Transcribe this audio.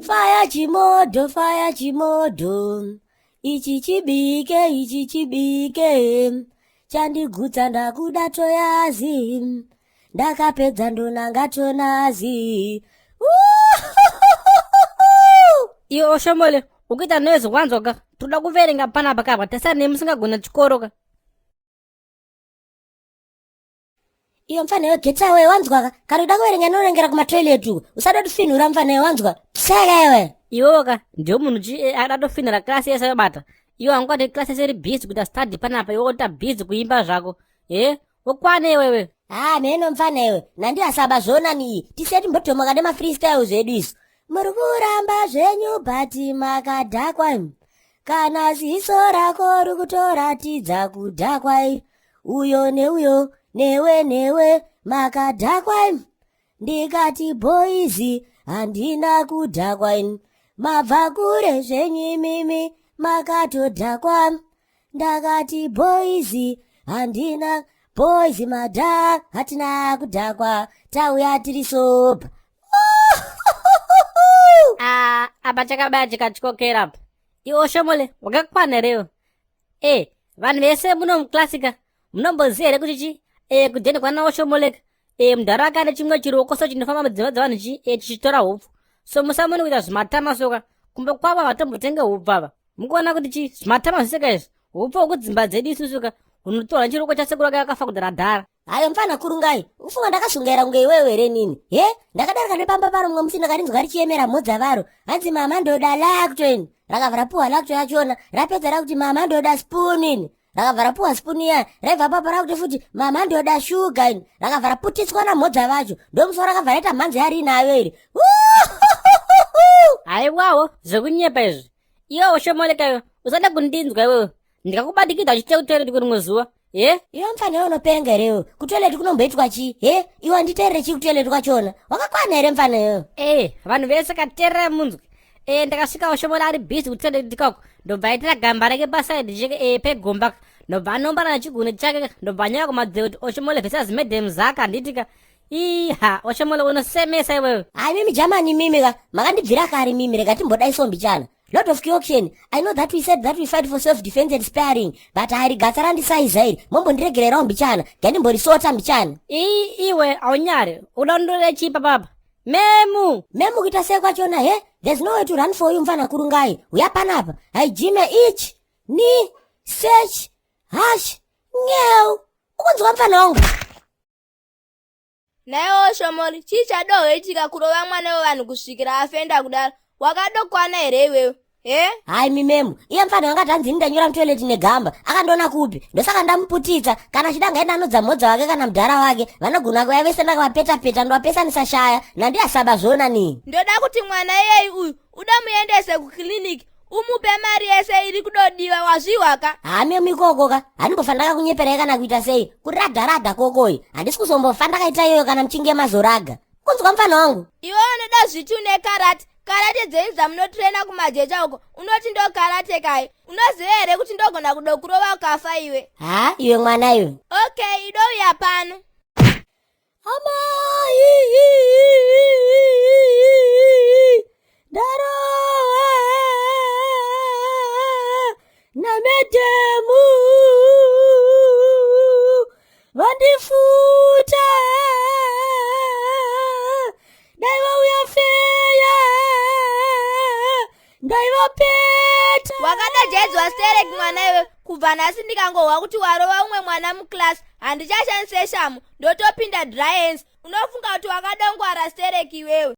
Faya chimodho, faya chimodho. Ichi chibike, ichi chibike. Chandigutsa ndakuda toyazi. Ndakapedza ndonanga tonazi. Iwe Oshomole, ukuita noise wanzwa ka? Toda kuverenga panapa kapa, tasara nemusingagona chikoro ka. Iyo mfana iwe get away wanzwa ka? Kana uda kuverenga inoverengera kumatoilet uko. Usada kufinhura mfana iwe wanzwa. Saka iwe. Iwewe ka ndiwe munhu chi eh, ada kutofinhura class yese yobata. Iwe wangati class yese iri busy kuita study panapa iwe woita busy kuimba zvako. Eh, wokwane iwewe. Ah, mheno mfana iwe. Nandi asaba zvona ni. Tise timbotomoka nema freestyle zvedu isu. Muri kuramba zvenyu but makadhakwa imi. Kana ziso rako rikutoratidza kudhakwa iri. Uyo neuyo newe newe makadhakwa imi. Ndikati boys handina kudhakwa ini. Mabva kure zvenyu imimi makatodhakwa. Ndakati boys handina boys madha hatina kudhakwa tauya tiri soba. Ah, apa chakabaya chikatyokera apa. Iwe Oshomole, wakakwana here iwe? Eh, vanhu vese muno muclassica munomboziva here kuti chi eh, kudheni kwana Oshomoleka eh, mudhara wake ane chimwe chiruoko so chinofamba mudzimba dzevanhu chi eh, chichitora hupfu. So musamoni kuita zvimatama soka kumba kwavo havatombotenge hupfu ava. Mukuona kuti chi zvimatama zvese ka izvi hupfu hwekudzimba dzedu isusu ka hunotorwa chiruoko chasekuru wake akafa kudhara dhara. Hayo mfana kurungai, ufunga ndakasungaira kunge iwewe here nini? He? Ndakadarika nepamba paro mumwe musi ndakarinzwa richiyemera mhodza varo. Hanzi mama ndoda lacto ini. Rakabva rapuwa lacto yachona. Rapedza rakuti mama ndoda spoon ini. Rakabva rapuwa spoon iya. Raibva papo rakuti futi mama ndoda sugar ini. Rakabva raputitswa namhodza vacho. Ndomusoro rakabva raita mhanzi yarinayo iri. Haiwawo zvekunyepa izvi. Iwe ushomoleka iwe usada kundinzwa iwewe. Ndikakubatikidza uchiita kutoilet kurimwe zuva. He? Iwe mfana iwe unopenga here iwe? Kutoilet kunomboitwa chii? He? Iwe handiteerere chii kutoilet kwachona? Wakakwana here mfana iwe? Eh, vanhu vese kateerera munzwe. Eh, ndakasvika ushomora ari busy kutoilet ikoko. Ndobva aitira gamba rake paside cheke eh, pegomba. Ndobva anombana nechigunwe chake ndobva anyora kumadziro kuti Oshomole versus Madam Zaka handitika. Iha, Oshomole unosemesa iwewe. Hayi mimi jamani mimi ka makandibvira kare mimi rega timbodai sombi chana. Lord of Kyokshen, I know that we said that we fight for self-defense and sparing, but hari gatsa randisaiza iri. Mombondiregererawo mbichana, ngandimborisota mbichana. I, iwe aunyare, uda chii papa? Memu! Memu kuita sei kwachona he? There's no way to run for you mfana kurungai. Uya panapa. Haijime ich, ni, search, hash, ngeu. Ukunzwa mfana wangu? Naiwo Shomori, chii chadohoitika kurova mwana wevanhu kusvikira afenda kudaro? Wakadokwana here iwewe? He? Hayi mimemu, iye mfana wanga tanzi ndanyura mutoilet negamba, akandiona kupi? Ndosaka ndamuputitsa, kana achida ngaenda anodza mhodza wake kana mudhara wake, vanogona kuya vese ndakavapeta peta ndovapesanisa shaya, nandiyasaba zvona nii. Ndoda kuti mwana iyeyi uyu udomuendese kuclinic umupe mari yese iri kudodiwa wazvihwa ka Hamemu ikoko ka, handimbofa ndakakunyeperai kana kuita sei, kuradha radha kokoyi, handisi kuzombofa ndakaita iyoyo kana muchinge mazoraga. Kunzwa mfana wangu? Iwe unoda zviti une karate, karate dzenyu dzamunotrena kumajecha uko, unoti ndo karate kai? Unoziva here kuti ndogona kudokurova ukafa iwe? Ha, iwe mwana iwe. Okay, idouya pano. Amai, ndarohwa namedhemu vandifuta dai vauya feya ndaivapeta. Wakadajaidzwa sterek mwana iwe, kubva nhasi ndikangohwa kuti warova umwe mwana muclass handichashandise shamu, ndotopinda dry hands. Unofunga kuti wakadongwara sterek iwewe?